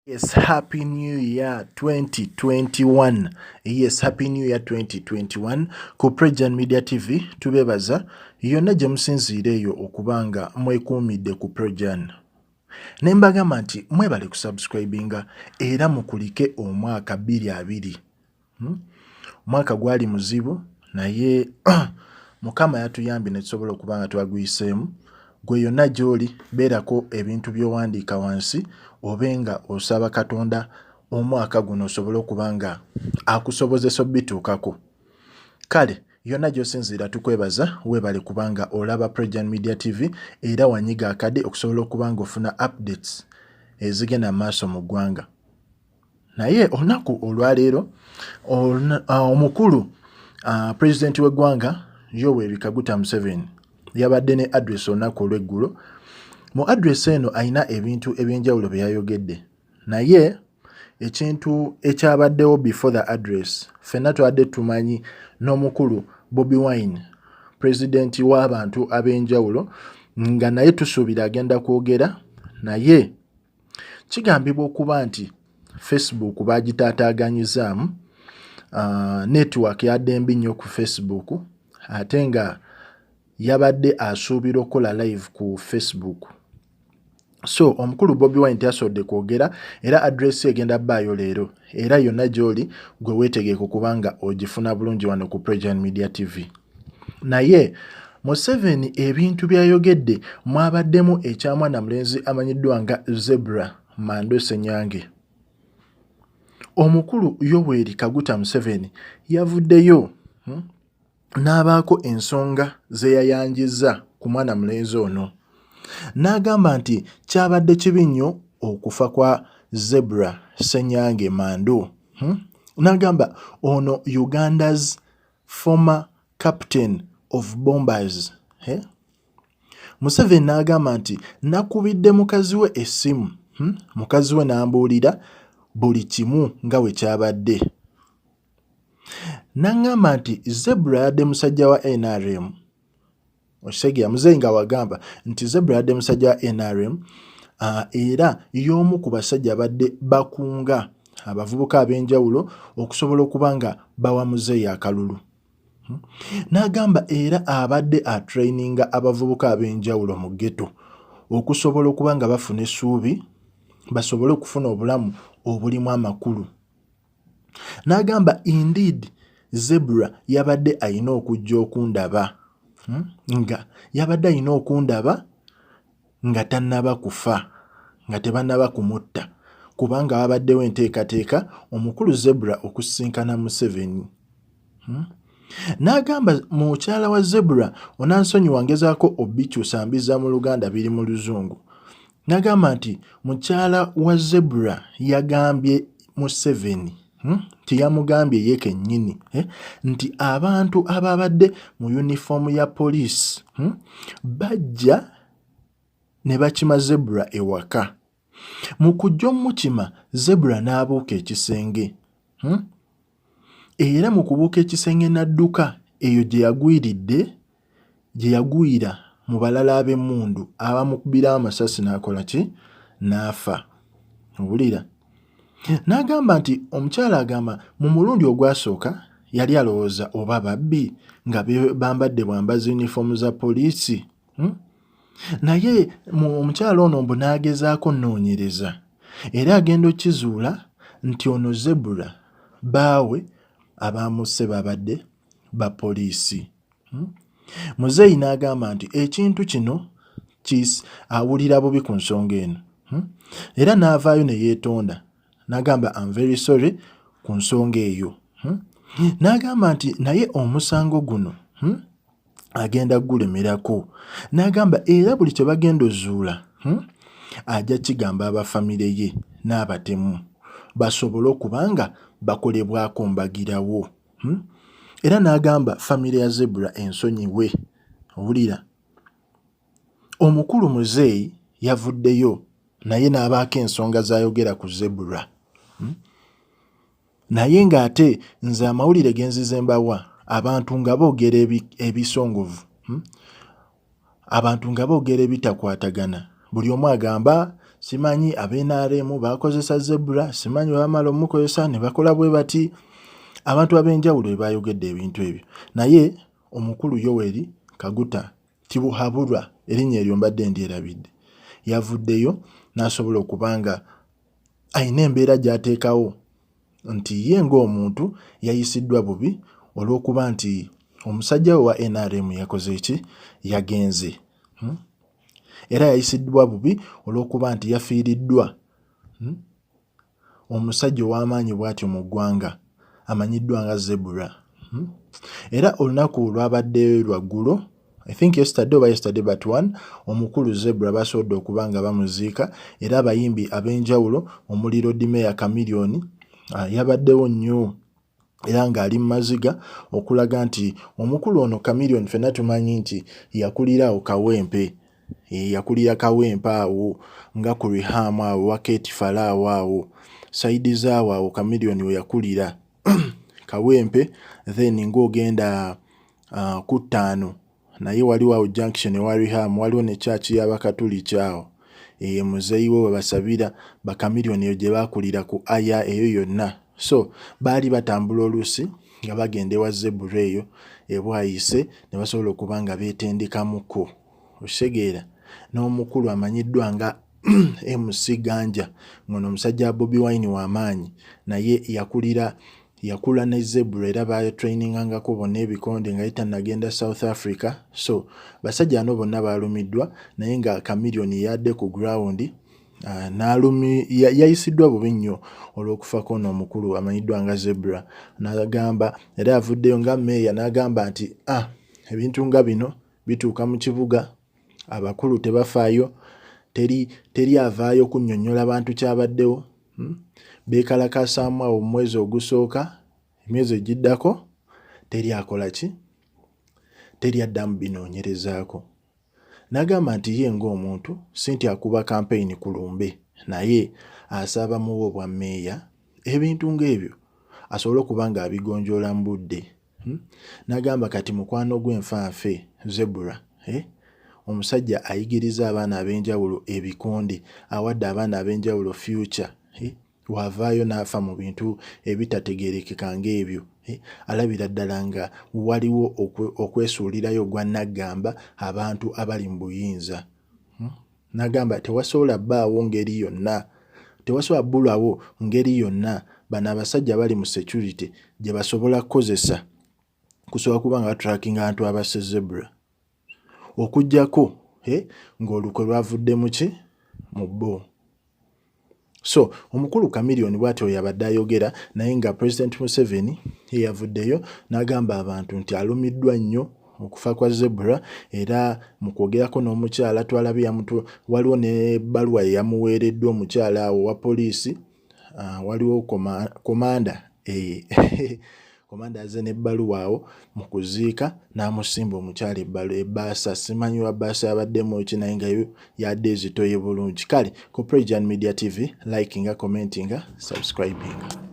Yes, happy new year 2021. Yes, happy new year 2021. Ku Prejan Media TV tubebaza yonna gye musinziira eyo okuba nga mwekuumidde ku Prejan. Ne mbagamba nti mwebale kusubscribinga era mukulike omwaka bbiri abiri. Omwaka gwali muzibu naye Mukama yatuyambye ne tusobola okuba nga twaguyiseemu. Gwe yonna gy'oli beerako ebintu by'owandiika wansi obe nga osaba Katonda omwaka guno osobole okuba nga akusobozesa obituukako. Kale yonna gy'osinziira tukwebaza weebale kubanga olaba Prejan Media TV era wanyiga akade okusobola okuba nga ofuna updates ezigenda mu maaso mu ggwanga. Naye olunaku olwaleero omukulu pulezidenti w'eggwanga Yoweri Kaguta Museveni yabadde ne address olunaku olw'eggulo. Mu address eno alina ebintu eby'enjawulo bye yayogedde naye ekintu ekyabaddewo before the address ffenna tubadde tumanyi n'omukulu Bobi Wine pulezidenti w'abantu ab'enjawulo nga naye tusuubira agenda kwogera naye kigambibwa okuba nti Facebook baagitaataaganyizaamu network yadde mbi nnyo ku Facebook ate nga yabadde asuubira okukola live ku Facebook. So omukulu Bobi Wine teyasobodde kwogera era address egenda bbaayo leero era yonna gy'oli gwe weetegeke okuba nga ogifuna bulungi wano ku Prejan Media TV. Naye Museveni ebintu by'ayogedde mwabaddemu ekya mwana mulenzi amanyiddwa nga Zebra Mando Ssenyange. Omukulu Yoweri Kaguta Museveni yavuddeyo n'abaako ensonga ze yayanjizza ku mwana mulenzi ono. N'agamba nti kyabadde kibi nnyo okufa kwa Zebra Ssenyange Mando. N'agamba ono Uganda's former captain of bombers. Eh? Museveni n'agamba nti nakubidde mukazi we essimu, Mukazi we n'ambuulira buli kimu nga bwe kyabadde. N'aŋŋamba nti Zebra yadde musajja wa NRM. Okitegeera muzeeyi nga wagamba nti Zebra yadde musajja wa NRM era y'omu ku basajja abadde bakunga abavubuka ab'enjawulo okusobola okuba nga bawa muzeeyi akalulu. N'agamba era abadde atraininga abavubuka ab'enjawulo mu ghetto okusobola okuba nga bafuna essuubi basobole okufuna obulamu obulimu amakulu. N'agamba indeed Zebra yabadde ayina okujja okundaba nga yabadde ayina okundaba nga tannaba kufa nga tebannaba kumutta kubanga wabaddewo enteekateeka omukulu Zebra okusisinkana Museveni. N'agamba mukyala wa Zebra onansonyiwa ngezaako obikyusa mbizza mu Luganda biri mu Luzungu. N'agamba nti mukyala wa Zebra yagambye Museveni nti yamugambye ye kennyini nti abantu ababadde mu yunifoomu ya poliisi bajja ne bakima Zebra ewaka. Mu kujja omukima Zebra n'abuuka ekisenge. Era mu kubuuka ekisenge n'adduka eyo gye yagwiridde gye yagwira mu balala ab'emmundu abamukubirawo amasasi n'akola ki? N'afa. Owulira? N'agamba nti omukyala agamba mu mulundi ogwasooka yali alowooza oba babbi nga bambadde bwambazi yunifoomu za poliisi. Naye omukyala ono mbu n'agezaako nnoonyereza era agenda okkizuula nti ono Zebra bbaawe abaamusse babadde ba poliisi. Muzeeyi n'agamba nti ekintu kino awulira bubi ku nsonga eno. Era n'avaayo ne yeetonda n'agamba I'm very sorry ku nsonga eyo. N'agamba nti naye omusango guno agenda gulemerako. N'agamba era buli kye bagenda ozuula ajja kigamba aba famire ye n'abatemu basobole okuba nga bakolebwako mbagirawo. Era n'agamba famire ya Zebra ensonyiwe. Owulira? Omukulu muzeeyi yavuddeyo naye n'abaako ensonga z'ayogera ku Zebra. Naye ng'ate nze amawulire ge nzize mbawa abantu nga boogera ebisongovu. Abantu nga boogera ebitakwatagana. Buli omu agamba Simanyi aba NRM baakozesa Zebra, simanyi bwe bamala omukozesa ne bakola bwe bati. Abantu ab'enjawulo be baayogedde ebintu ebyo. Naye omukulu Yoweri Kaguta Tibuhaburwa, erinnya eryo mbadde ndyerabidde, yavuddeyo n'asobola okuba nga alina embeera gy'ateekawo nti ye ng'omuntu yayisiddwa bubi olw'okuba nti omusajja we wa NRM yakoze ki? Yagenze. Era yayisiddwa bubi olw'okuba nti yafiiriddwa Omusajja ow'amaanyi bw'atyo mu ggwanga amanyiddwa nga Zebra. Era olunaku lwabadde lwa ggulo, I think yesterday oba yesterday but one, omukulu Zebra basobodde okuba nga bamuziika era abayimbi ab'enjawulo omuli Lord Mayor Chameleone yabaddewo nnyo era ng'ali mu maziga okulaga nti omukulu ono Chameleone ffenna tumanyi nti yakulira awo Kawempe. Yakulira Kawempe awo nga ku Riham awo wa Kate Falaawo awo sayidi zaawo awo Chameleone we yakulira Kawempe then ng'ogenda ku ttaano naye waliwo awo junction ewa Riham waliwo ne church y'Abakatuliki awo eyo muzeeyi we we basabira ba Chameleone eyo gye baakulira ku Aya eyo yonna so baali batambula oluusi nga bagenda ewa Zebra eyo e Bwaise ne basobola okuba nga beetendekamuko okitegeera n'omukulu amanyiddwa nga MC Ganja ng'ono omusajja wa Bobi Wine w'amaanyi naye yakulira yakula ne Zebra era baatrainingangako bonna ebikonde nga ye tannagenda South Africa so basajja bano bonna baalumiddwa naye nga Chameleone yadde ku ground n'alumi yayisiddwa bubi nnyo olw'okufa kw'ono omukulu amanyiddwa nga Zebra n'agamba era avuddeyo nga meeya n'agamba nti ah ebintu nga bino bituuka mu kibuga abakulu tebafaayo teri teri avaayo kunnyonnyola bantu kyabaddewo? Beekalakaasaamu awo mu mwezi ogusooka, emyezi egiddako teri akola ki? Teri addamu binoonyerezaako. N'agamba nti ye ng'omuntu si nti akuba kampeyini ku lumbe naye asaba bamuwe obwammeeya ebintu ng'ebyo asobole okuba ng'abigonjoola mu budde. N'agamba kati mukwano gwe nfa nfe Zebra eh? Omusajja ayigiriza abaana ab'enjawulo ebikonde, awadde abaana ab'enjawulo future eh? W'avaayo n'afa mu bintu ebitategeerekeka ng'ebyo eh? Alabira ddala nga waliwo okwesuulirayo ogwa nnaggamba abantu abali mu buyinza. N'agamba tewasobola bbaawo ngeri yonna, tewasobola bbulawo ngeri yonna bano abasajja abali mu security gye basobola kukozesa kusobola kuba nga batrackinga abantu abasse Zebra okuggyako ng'olukwe lwavudde mu ki? Mu bo. So omukulu Chameleone bw'atyo yabadde ayogera naye nga President Museveni ye yavuddeyo n'agamba abantu nti alumiddwa nnyo okufa kwa Zebra era mu kwogerako n'omukyala twalabye yamutu waliwo n'ebbaluwa eyamuweereddwa omukyala awo owa poliisi waliwo komanda Komanda azze n'ebbaluwa awo mu kuziika n'amusimba omukyala ebbaasa simanyi oba bbaasa yabaddemu ki naye nga yo yadde ezitoye bulungi. Kale ku Prejan Media TV likinga, commentinga, subscribinga.